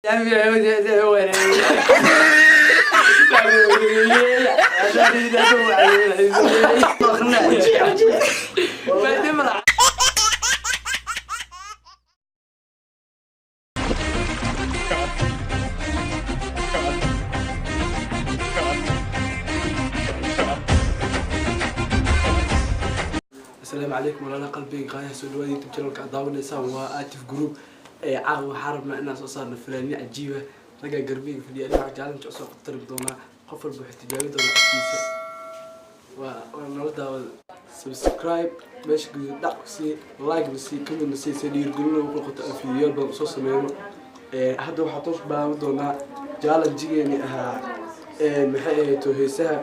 Asalaamu calaykum walaala qalbiga qaayaha, soo dhawaada YouTube channelka aad daawanaysaan waa Atif Group. Ee caawa waxaa rabnaa inaan soo saarno fanaaniin cajiiba. Raggaa garbiga fadhiya aniga challenge usoo qabtari doonaa. Qof walba wuxuu tijaabin doonaa codkiisa. Waa nala daawada. Subscribe meesha guduud dhac ku sii, like na sii, comment na sii, si dhiirigelin ugu noqoto aan fiidiyoyaal badan usoo sameyno. Hadda waxaa toos bilaaban doonaa challenge-geeni ahaa. Maxay ahayd heesaha?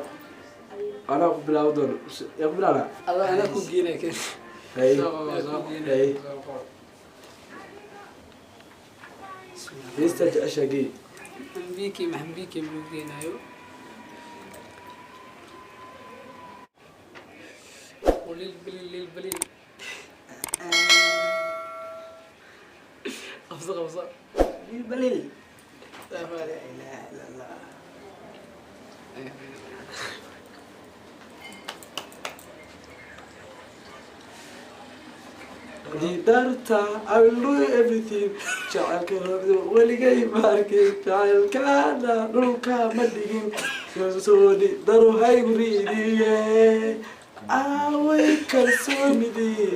Anaa ku bilaaban doono. Yaa ku bilaabnaa? Allah, anaa ku geenay kan. Hay hay, heestaa jeceshaa gey. Mbiki maxambiki buu geenayo. Lil bilil lil bilil. Qabso qabso. Balil. لا اله الا الله. Didarta, I will do everything. Jacaylka rabdo weligay ma arkin, jacaylkaana dhulka ma dhigin, kalsooni daro haygu riidiye. Aaway kalsoonidii?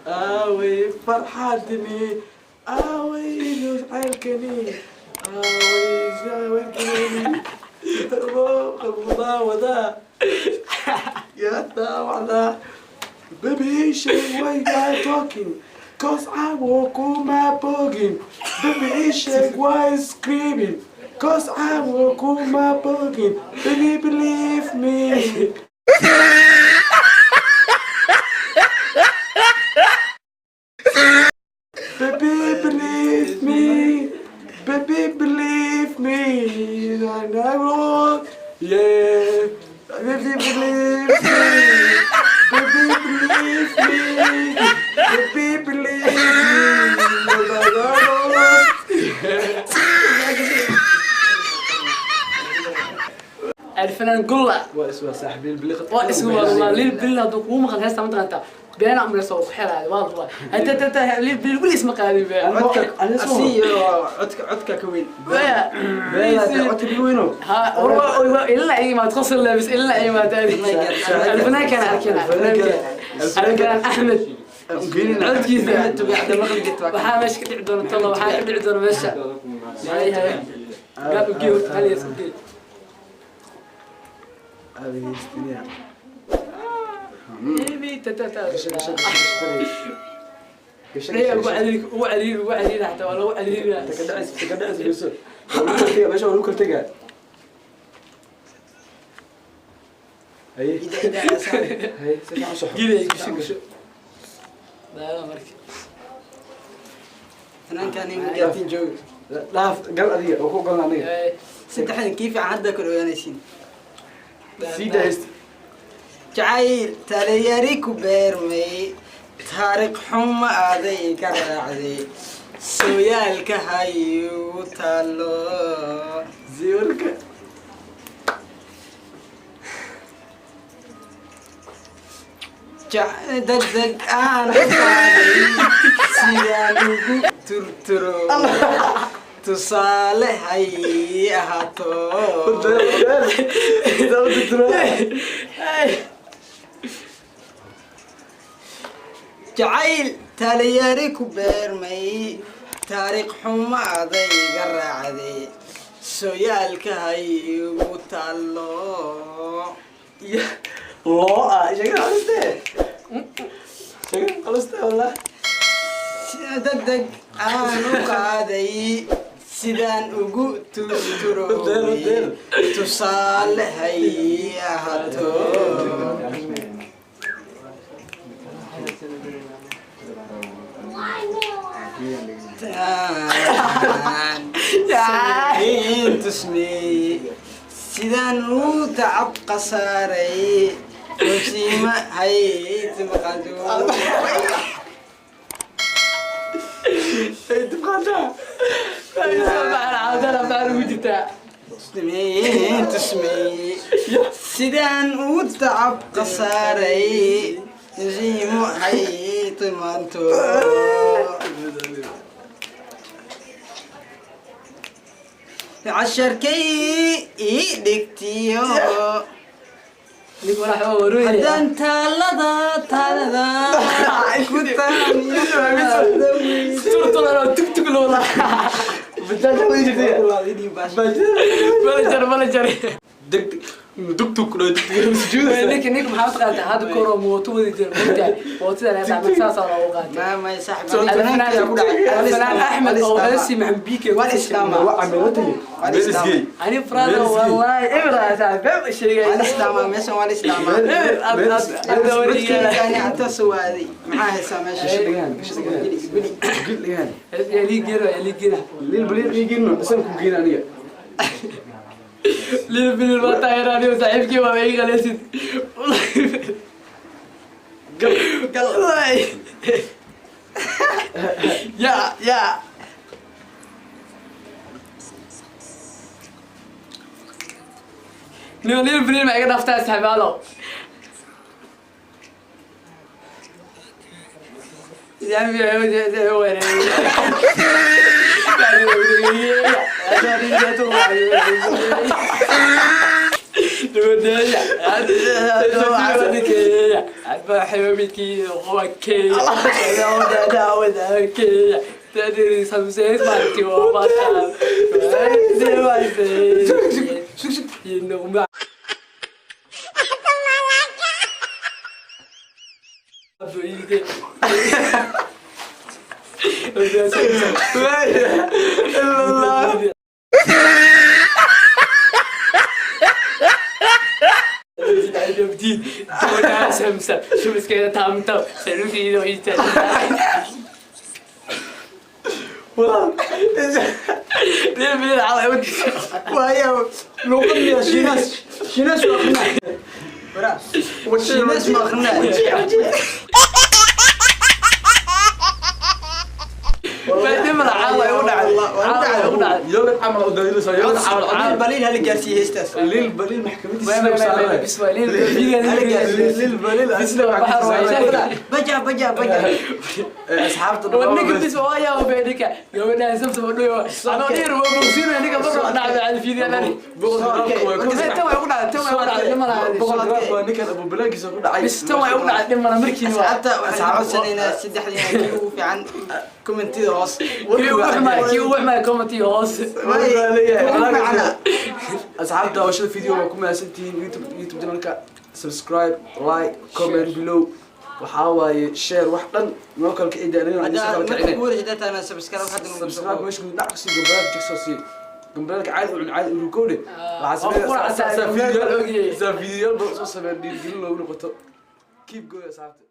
Aaway farxadini? Aaway jacaylkani? Aaway jacaylkani? Qalbudaawada yaa daawacda. Baby, shake, why you guys talking? 'Cause I walk on my bugging. Baby, shake, why you screaming? 'Cause I walk on my bugging. Baby, believe me. Baby, believe me. Baby, believe me. And I will, yeah. Baby, believe me. Baby, believe me. Baby, believe me. And I will, yeah. الفنان قلة. Waa iswaa saaxiibiin biliqad. Waa isku wallah lil bilil hadduu kugu maqan heesta ma taqaantaa been amre soo ku xelaay waa waa hada tata lil bilil weli isma qaadin been. Asiyo codka ka weyn. Codka dhigo weyno. ها والله إلا أي ما تخص لابس إلا أي ما تأدي الفنان كان أركنا الفنان أحمد codkiisa waxaa meesha ka dhici doona tolo, waxaa ka dhici doona meesha. Hay hay, gaab ugee horta, hal yees ugee. Hada heystiniya. Ibi tata tata. Ugu caliil ugu caliil ugu caliil xataa waa lagu caliilaa. Takadhacis meesha waa lagu kala tegaa. Haye haye, si fiican u soxo. Giday gasho gasho daala marka. Fanaankan magaatiin jooga. Dhaaf gal adiga oo ku galna aniga. Saddexdan kii fiican hadda kala ogaanaysiin. Sii daa heesta. Jacayl taliyari ku beermay, taariikh xumo aaday ka raacday, sooyaalka hayu taalo. Ziwarka. Degdeg aan u qaaday sidaan ugu turturo, tusaale hay ahaato. Jacayl taliyari ku beermay, taariikh xumo aday iga raacday, sooyaalka hay igu taalo. Loo ah sheekada qaliste, sheekada qaliste wallah. Degdeg aan u qaaday sidaan ugu turturoway, tusaale hay ahaato. Tusmeeye sidaan u tacab khasaaray, wasiima hay timaqaado. Ay dibqaataa. Caawdana ugu jirtaa. Tusmeeye, tusmeeye. Sidaan u tacab khasaaray, nasiimo hay timaanto. Casharkay ii dhigtiyo. Nin walax waa waroyaya. Haddaan taalada taalada ku taamiyo. Turtulan tug tug loola. Manager, manager. Deg dugtug ku dhow dugtug sujuudaysa. Ninka maxaa taqaantaa hadda kor oo mooto wadi jira moogtahay mootadan ayaa saaxiib saasaa loogu qaatay. Ma may saaxib. Alfanaan Axmed oo heesi Maxamed Biike. Wal islaama. Waa meel tagay. Meel isgeey. Ani Prado wallahi ibra saaxiib been sheegay. Wal islaama meeshan wal islaama. Codkeygaani ata suwaaday. Maxaa haysaa meesha? Gasho dhagaan, gasho dhagaan. Gil dhagaan. Liigero liigero. Lil baliil ii geeno, isaga ku geena aniga. Lil bilil waa taageeraan saaxiibkii waa iga qaleysid. Gal. Gal. Ya ya. Lil lil bilil ma iga dhaftaa saaxiibaalo. Waayo luqad miya Shiinaas Shiinaas waa akrinaa. Waraa. Shiinaas ma akrinaa. Yoogan camal u daliilaysa, yoogan camal Lil baliil hala gaarsiiyo heestaas. Lil baliil maxkamadiisa saaray. Lil baliil asna maxkamadiisa. Baja baja baja. Asxaabta ninka bis waa yaa beedika gabadha sabta wadhoyo anoo dheer waa boqsiina ninka barro dhacda alfiidiyadani tan way ugu dhacday tan way ugu dhacday dhimana Boqol garaam waa ninkan Abu Bilaalkiisa ku dhacay. bis tan way ugu dhacday dhimana markiina waa Asxaabta waxaan codsanaynaa saddexdiina kii ugu fiican commentida hoos. kii ugu xumaa kii ugu xumaa commentiga hoos. Asxaabta daawashada video waa ku mahadsantihiin. YouTube channelka subscribe, like, comment below. Waxaa waaye share wax dhan noo kala kicida anigana idin soo kala Marka kicine. ugu horeysa taana subscribe hadda nagu soo Subscribe meesha dhac ku sii gambaleelka jigso sii gambaleelka caadi u cun caadi u rukowde. Waxaa waa ku racsaa, sameeyaa gambaleelka ogyahay. saa videoyaal badan soo sameeya dhiirigelin loogu noqoto. Keep going, asxaabta.